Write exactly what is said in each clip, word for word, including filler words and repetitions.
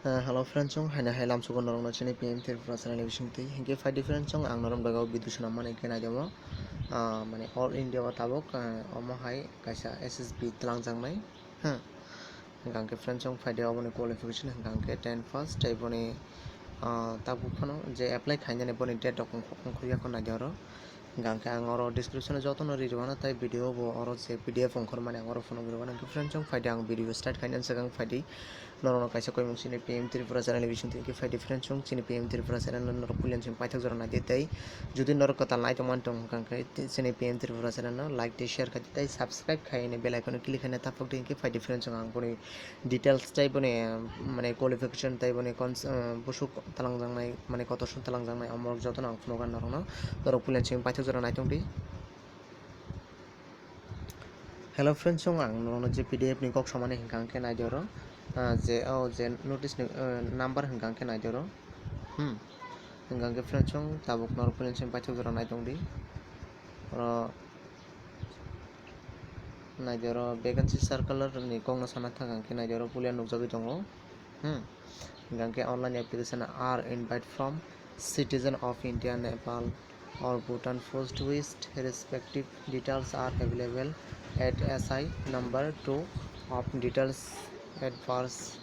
Uh, hello friends, chwng haino hai lamsugo norokno chini P M Tripura channel ni bisingtwi. Hinkhe phaidi friends, chwng ang norok bagwi video swnam mani khe naidemo. Uh, mane all India o tabuk, uh, omo hai kaisa S S B twlangjaknai. Huh. Hwnkhe friends, chwng phaidi oboni qualification hwnkhe ten pass tei boni, uh, tabuk phano je apply khainani boni date rok ongkho-, ongkhorya kho naidi oro. Hingkha ang oro description o jotono ri rwano, tei video bo oro je P D F ongkhormani ang oro phunuk rwano. Hingkhe friends, chwng phaidi ang video start khainani swkang phaidi norokno kaisa koimung chini P M Tripura channel ni bisingtwi. Hingkhe phaidi friends, chwng chini P M Tripura channel no norok puilani simi paithak jora naidi, tei jodi norok kwtal nai tongmani tong hwnkha hwnkhe chini P M Tripura channel no like tei share khai tei subscribe khaini bell icon o click khaina taphok di. Hingkhe phaidi friends, chwng ang boni details tei boni, mane, qualification tei boni cons-, uh, busuk talangjaknai, mane, kotor song talangjaknai, omorok jotono ang phunukha norokno, norok puilani simi paithak jora naitong di. Hello friends, chwng ang norokno je P D F ni kok samani hwnkha hwnkhe naidi oro, uh, je, oh, je notice ni, uh, number hwnkha hwnkhe naidi oro. Hmm. Hwnkha hwnkhe friends, chwng tabuk norok puilani simi paithak jora naitong di. Oro naidi oro vacancy circular ni kokno sana thang hwnkhe naidi oro puila nukjagwi tongo. Hmm. Hingkha khe online application are invite from citizen of India, Nepal or Bhutan post list. Respective details are available at S I number two of details adverse.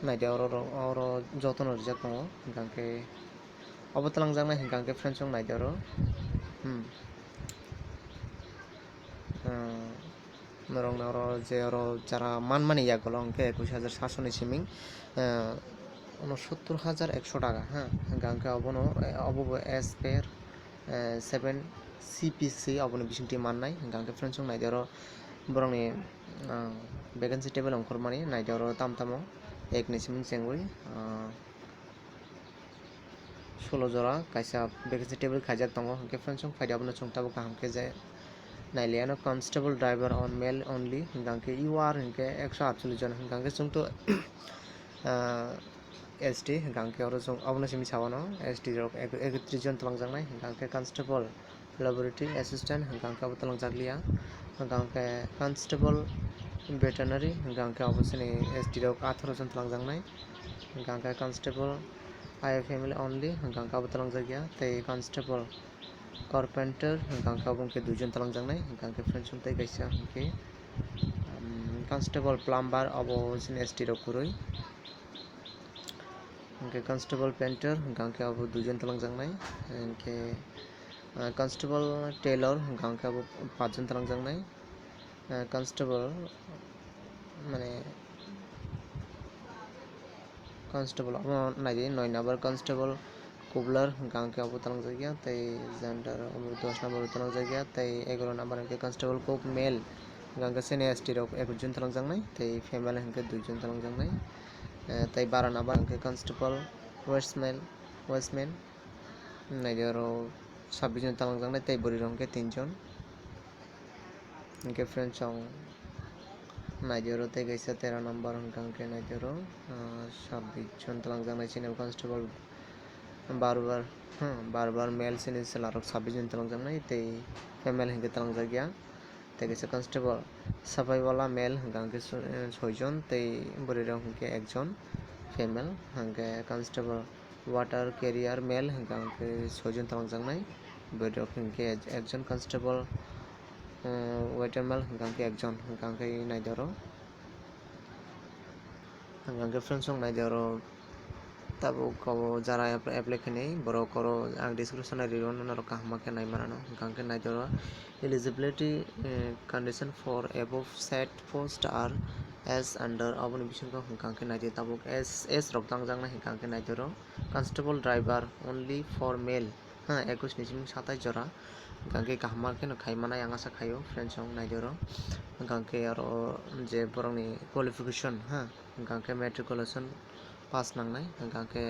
Naidi oro, oro jotono rijak tongo. Hingkha khe obo twlangjaknai hingkha khe friends, chwng naidi oro. Hmm. Uh, Norokno oro je oro jara manmani yagulo hwnkhe ekush hajar satsho ni siming, eh, unosottor hajar ekso taka, ha, hwnkha hwnkhe obono, eh, obo bo as per, eh, seven C P C oboni bisingtwi mannai. Hwnkha hwnkhe friends, chwng naidi oro borokni, ah, vacancy table ongkhormani naidi oro tam tamo ek ni siming chengwi, ah, solo jora kaisa vacancy table khaijak tongo, hwnkhe friends, chwng phaidi abono chwng tabuk kaham khe je nailiyano. Constable driver on male only, hwnkha khe U R hwnkhe ekso atchollish jon, hwnkha khe chwng to, ah, S T, hwnkha khe oro chwng abono simi sawano S T rok ek-, ekatris jon twlangjaknai, hwnkha khe constable laboratory assistant hwnkha hwnkhe abo twlangjakliya, hwnkha hwnkhe constable veterinary hwnkha hwnkhe abo chini S T rok atharo jon twlangjaknai, hwnkha hwnkhe constable I F family only hwnkha hwnkhe abo twlangjakya, tei constable carpenter hwnkha hwnkhe abo hwnkhe duijon twlangjaknai, hwnkha hwnkhe friends, chwng tei kaisa hwnkhe, um, constable plumber abo chini S T rok kwrwi. Hwnkhe constable painter hwnkha hwnkhe abo duijon twlangjaknai, hwnkhe, ah, constable tailor hwnkha hwnkhe abo pachjon twlangjaknai, ah, constable, mane, constable omo naidi noi number constable cobbler hwnkha hwnkhe abo twlangjakya, tei gender omo dos number twlangjakya, tei egaroh number hwnkhe constable cook male hwnkha hwnkhe chini S T rok ekus jon twlangjaknai, tei female hwnkhe duijon twlangjaknai. Eh, tei bara number hwnkhe constable waste man, waste man. Naidi oro sabbish jon twlangjaknai tei bwrwi rok hwnkhe tinjon. Hwnkhe friends, chwng naidi oro tei kaisa tero number hwnkha hwnkhe naidi oro, ah, sabbish jon twlangjaknai chini constable barbar, hmm, barbar male chini chwla rok sabbish jon twlangjaknai tei female hwnkhe twlangjakya. Tei kaisa constable sapai wala male hwnkha hwnkhe so-, eh, soijon tei bwrwi rok hwnkhe ekjon female, hwnkhe constable water carrier male hwnkha hwnkhe soijon twlangjaknai, bwrwi rok hwnkhe ekjon constable, eh, waiter male hwnkha hwnkhe ekjon, hwnkha hwnkhe naidi oro. Hwnkha hwnkhe friends, chwng naidi oro tabuk abo jara apply, apply khainai borok oro ang description o ri rwno norok kaham khe nai manano. Hwnkha hwnkhe naidi oro eligibility, eh, condition for above set post are as under, aboni bisingo hwnkha hwnkhe naidi tabuk S, S rok tangjaknai, hwnkha hwnkhe naidi oro constable driver only for male. Ha, ekus ni simi satais jora. Hwnkha khe kaham ma kheno khai manai ang asa khaio, friends, chwng naidi oro. Hwnkha khe aro je borokni qualification, ha, hwnkha khe matriculation pass nangnai, hwnkha khe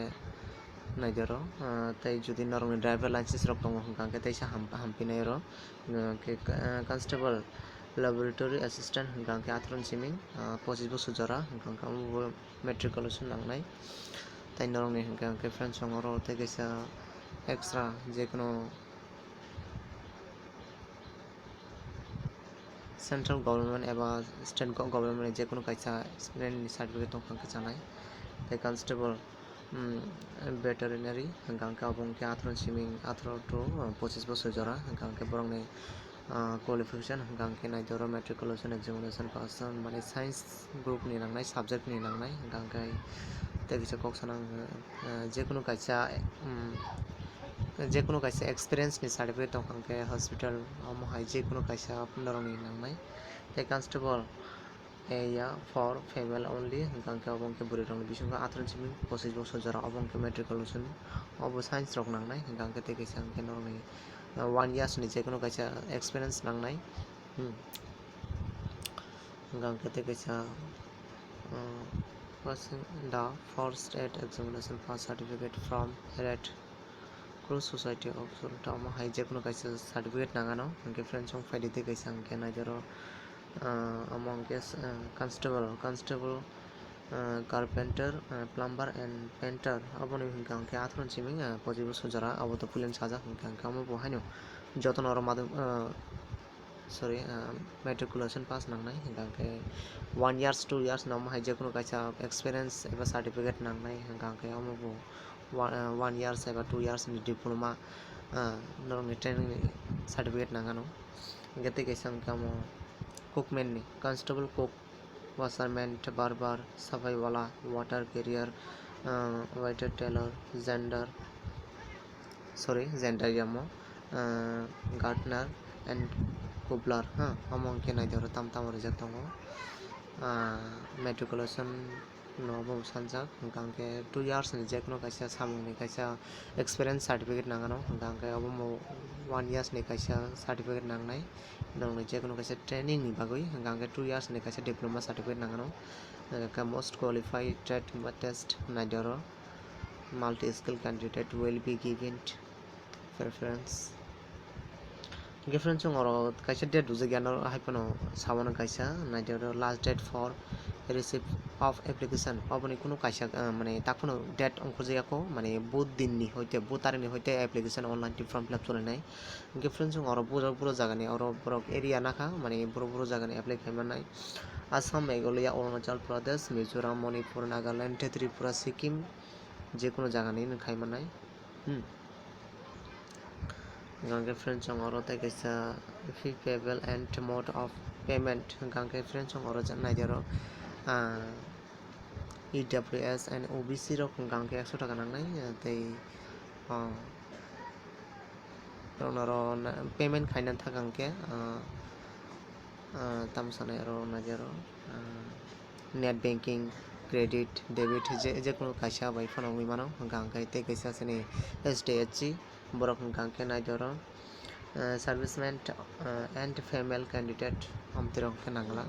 naidi oro. Ah, tei jodi norokni driver license rok tongo, hwnkha khe teisa ham-, hampinai oro. Hwnkha khe, ah, constable laboratory assistant hwnkha khe atharo ni simi, ah, pochis bosor jora, hwnkha khe omo bo matriculation nangnai. Tei norokni hwnkha hwnkhe friends, chwng oro tei kaisa extra jekunu central government eba state go-, government ni jekunu kaisa student ni certificate tongkha hwnkhe chanai. tei constable, um, veterinary, hwnkha hwnkhe obo hwnkhe atharo ni simi atharo to, uh, pochis bosor jora, hwnkha hwnkhe borokni, uh, qualification hwnkha hwnkhe naitoro matriculation examination pass, mane science group ni nangnai, subject ni nangnai, hwnkha hwnkhe tei kisa kok sanang, uh, jekunu kaisa, um, jekunu kaisa experience ni certificate tongkha hwnkhe hospital, omo hai jekunu kaisa norokni nangnai. Tei constable, A ya for female only, hwnkha hwnkhe obo hwnkhe bwrwirokni bisingo atharo ni simi pochis bosor jora, obo hwnkhe matriculation, obo science rok nangnai, hwnkha hwnkhe tei kaisa hwnkhe norokni, uh, one years ni jekunu kaisa experience nangnai. Hmm. Hwnkha hwnkhe tei kaisa, uh, passing the first state examination pass certificate from Red Cross Society of Sora, omo hai jekunu kaisa certificate nangano, hwnkhe friends, chwng phaidi tei kaisa hwnkhe naitoro, ah, omo hwnkhe, ah, constable, constable, ah, carpenter, ah, plumber and painter, oboni hwnkha hwnkhe atharo ni simi, ah, pochis bosor jora, obo to puilani sajak, hwnkha hwnkhe omo bo haino jotono oro madhyam-, ah, sorry, ah, matriculation pass nangnai, hwnkha hwnkhe one years, two years ni omo hai jekunu kaisa experience eba certificate nangnai, hwnkha hwnkhe omo bo one, ah, one years eba two years ni diploma, ah, norokni training ni certificate nangano. Hwnkhe tei kaisa hwnkhe omo cookman ni, constable cook, washerman, barber, saphai wala, water carrier, ah, waiter, tailor, gender, sorry, gender yamo, ah, gardener and cobbler, ha, omo hwnkhe naitoro tam tamo rijak tongo. Ah, matriculation no obo sanjak, hwnkha hwnkhe two years ni jekunu kaisa samungni kaisa experience certificate nangano, hwnkha hwnkhe obo mo one years ni kaisa certificate nangnai, norokni jekunu kaisa training ni bagwi, hwnkha hwnkhe two years ni kaisa diploma certificate nangano, hwnkha hwnkhe most qualified trade test naitoro. Multi-skill candidate will be given preference. Hwnkhe friends, chwng oro kaisa date rwjak ya, no hai phano sabo no kaisa naitoro last date for receipt of application, oboni kunu kaisa, ah, mane tak phano date ongkhorjak ya kho, mane bo din ni hoite, bo tarik ni hoite application online form fill up cholainai. Hwnkhe friends, chwng oro buro buro jaga ni, oro borok area nakha, mane buro buro jaga ni apply khai mannai. Assam, Meghalaya, Arunachal Pradesh, Mizoram, Manipur, Nagaland, Tripura, Sikkim, jekunu jaga ni nwng khai mannai. Hmm. Hwnkhe friends, chwng oro tei kaisa fee payable and mode of payment. Hwnkhe friends, chwng oro naidi oro, ah, E W S and O B C rok hwnkhe ekso taka nangnai, ah, tei, ah, oro payment khaina thaka hwnkhe, ah, ah, tamo sanai oro naidi oro, ah, net banking, credit, debit, je, jekunu kaisa bai phano wngwi mano, hwnkha hwnkhe tei kaisa chini H D F C, borok hwnkha hwnkhe naidi oro, ah, serviceman, ah, and female candidate, amtwi rok hwnkhe nangla.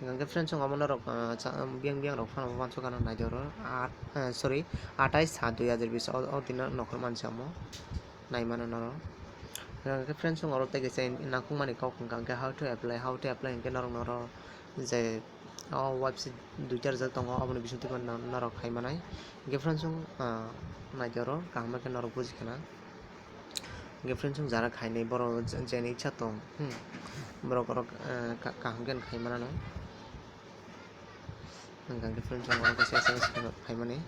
Hwnkha hwnkhe friends, chwng omo norok, ah, cha-, biyang biyang rok phano uansukha naidi oro, at, ah, sorry, atais saat dui hazar bis o, o dino nokhor mansi omo naimano norok. Hwnkha hwnkhe friends, chwng oro tei kaisa nangkukmani kok hwnkha hwnkhe how to apply, how to apply hwnkhe norok noro je o website duita rijak tongo, oboni bisingtwi norok khai manai. Hwnkhe friends, chwng, ah, naidi oro kaham khe norok buji khana. Hwnkhe friends, chwng jara khainai borok je-, jeni icha tong, hmm, borok orok, ah, ka-, kaham khe khai manano. Hwnkha hwnkhe friends, chwng oro kaisa S M S phaimani.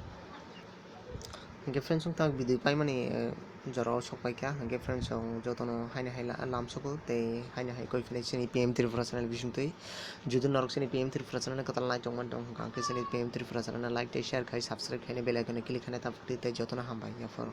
Hwnkhe friends, chwng tak video paimani, eh, jorao sok paikha. Hwnkhe friends, chwng jotono haino hai la-, lamsogo tei haino hai koi philai chini P M Tripura channel bisingtwi. Jodi norok chini P M Tripura channel kwtal nai tongmani tong hwnkha, hwnkhe chini P M Tripura channel like tei share khai, subscribe khaina bell icon click khaina tabukdi tei jotono hambai yapharo.